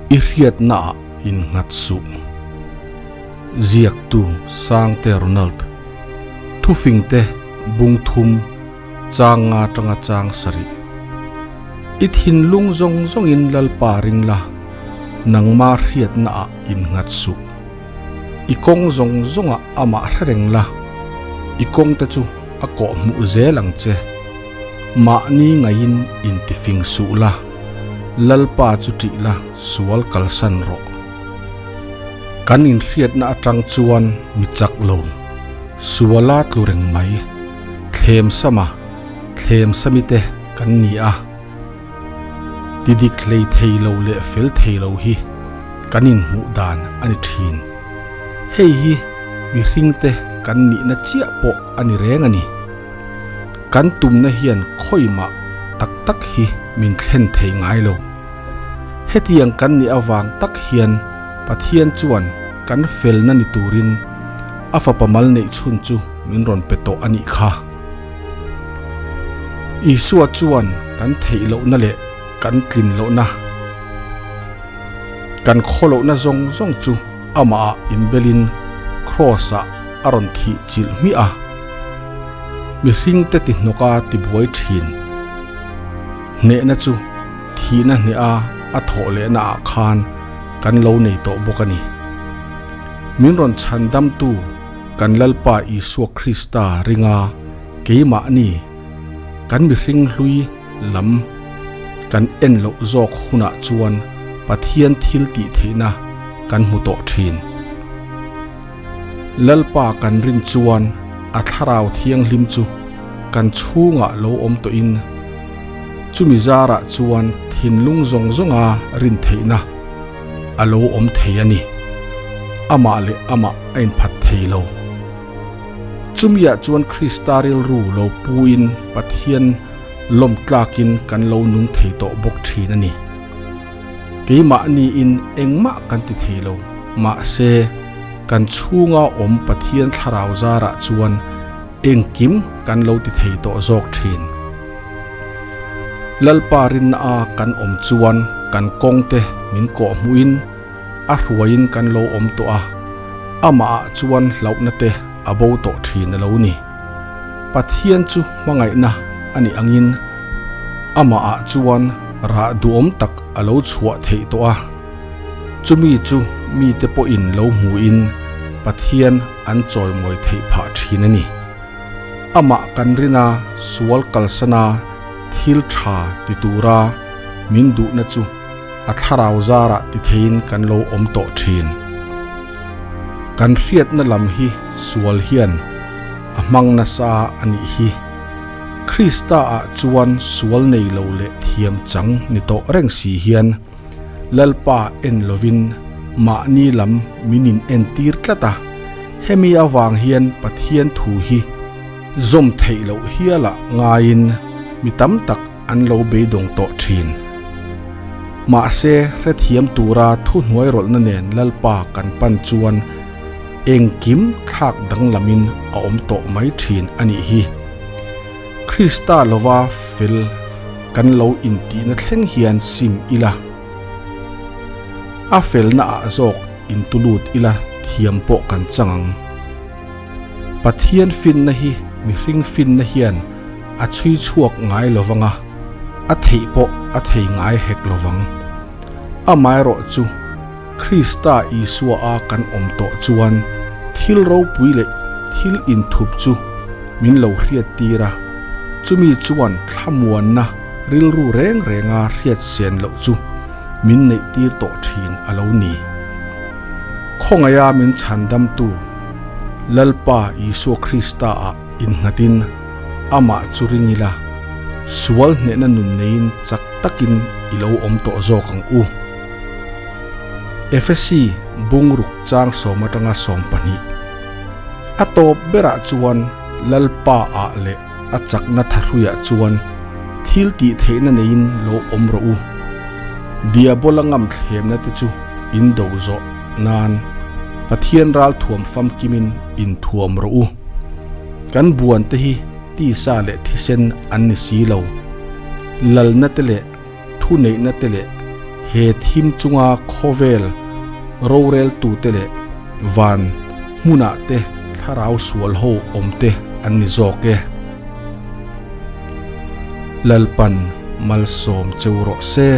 I hriatnaah innghat suh. Ziaktu Sangte Ronald, Thufingte Bungthum chang nga tanga chang sarih. I thinlung zawng zawngin Lalpa ring la, nangma hriatnaah innghat suh. I kawng zawng zawngah amah hre reng la, i kawngte chu a kawhhmuh zel ang che. Mahni ngaiin intifing suh la, Lalpa chu ṭih la sual kalsan rawh. Kan inhriatna aṭang chuan mi chak lo, suala tlu reng mai, thlem sama thlem samite kan ni a. Ti dik hlei thei lo leh fel thei lo hi kan inhmuh dan a ni ṭhin. Hei hi mihringte kan nihna chiah pawh a ni reng a ni. Kan tumna hian khawimah tak tak hi min thlen thei ngai lo. Hetiang kan nih avang tak hian Pathian chuan kan felna ni turin a fapa mal neih chhun chu min rawn pe tawh a nih kha. Isua chuan kan theih lohna leh kan tlin lohna, kan khaw lohna zawng zawng chu amahah inbelin Kraws-ah a rawn thih chilh hmiah a. Mihringte tihnawka tibuai thin hnehna chu thihna hneha a thawh lehna ah khan kan lo nei tawh bawk a ni. Min rawn chhandamtu kan Lalpa Isua Krista ringa keimahni kan mihring hlui lam kan en loh zawk hunah chuan Pathian thil tih theihna kan hmu tawh thin. Lalpa kan rin chuan a thlarau thianghlim chu kan chhungah lo awm tawhin chumi zarah chuan thinlung zawng zawnga rin theihna a lo awm thei a ni. Amah leh amah a inphat thei lo. Chumiah chuan Krista rilru lo puin Pathian lawm tlakin kan lo nung thei tawh bawk thin a ni. Keimahniin engmah kan ti thei lo, mahse kan chhunga awm Pathian thlarau zarah chuan engkim kan lo ti thei tawh zawk thin. Lalpa rinna a kan awm chuan kan kawngte min kawhhmuhin a hruaiin kan lo awm tawh a, amahah chuan hlauhna te a bo tawh thin a lo ni. Pathian chu hmangaihna a nih angin amahah chuan rah duhawm tak a lo chhuah theih tawh a, chumi chu mite pawhin lo hmuhin Pathian an chawimawi theih phah thin a ni. Amah kan rina sual kalsana thil tha ti tura min duhna chu a thlarau zarah ti theiin kan lo awm tawh thin. Kan hriatna lam hi sual hian a hmang nasa a nih hi. Krista ah chuan sual nei lo leh thiam chang ni tawh reng si hian Lalpa en lovin mahni lam min in entir tlat a, hemi avang hian Pathian thu hi zawm theih loh hialah ngaiin mi tam tak an lo beidawng tawh thin. Mahse, hrethiam tura thuhnuai rawlhna nen Lalpa kan pan chuan engkim thlak danglamin a awm tawh mai thin a nih hi. Krista lova fel kan lo intihna thleng hian sim ila, a felna ah zawk intulut ila thiam pawh kan chang ang. Pathian finna hi mihring finna hian a chhui chhuak ngai lovang a, a theih pawh a thei ngai hek lovang. Amaherawh chu Krista Isua a kan awm tawh chuan thil ropui leh thil inthup chu min lo hriat tir a, chumi chuan thlamuanna rilru reng renga hriat sen loh chu min neih tir tawh thin a lo ni. Khawngaiha min chhandamtu Lalpa Isua Krista ah innghatin amah chu ring ila, sual hnehna nun neiin chak takin i lo awm tawh zawk ang u. Efesi bungruk chang sawm atanga 12. A tawp berah chuan Lalpa ah leh a chakna thahruiah chuan thil tih theihna neiin lo awm rawh u. Diabola ngam thlemna te chu in do zawh nan Pathian ral thuam famkimin in thuam rawh u. Kan buan te hi tisa leh thisen an ni si lo. Lalna te leh thuneihna te leh He thim chunga khawvel roreltute leh van hmunah te thlarau sual ho awm te an ni zawk e. Lalpan malsawm cheu rawh se.